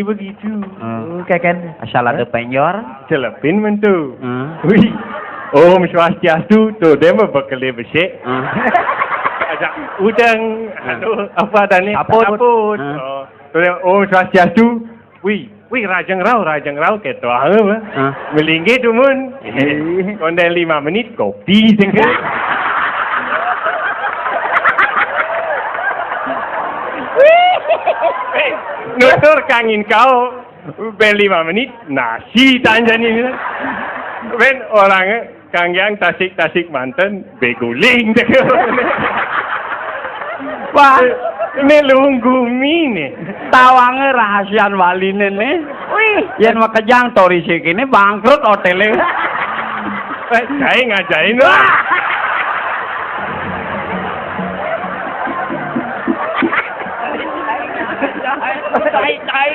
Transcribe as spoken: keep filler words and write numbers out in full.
Begitu. Hmm. Oh, kakan. Asal ada penjor. Celepin mentu. Hmm. Wih. Om Swastiastu, tuh dia mah bekelnya besik. Hmm. Ada udang, anu, apa tadi? Saput. Saput. Hmm. Oh. Tuh dia, Om Swastiastu. Wih, wih, rajeng rau, rajeng rau, gitu. Ah, apa? Hmm. Melinggih tuh, mun. Ih. Konden lima menit, kopi, sengke. Eh, nutur kangin kau, ben lima menit, nasi tanjani. Ben orangnya kanggiang tasik-tasik manten, beguling. Wah, Ini lungguh mini. Tawange rahasian waline ne. Wih, yen makejang to risik ini bangkrut hotele. Eh, saya ngajain lah. Tai, tai.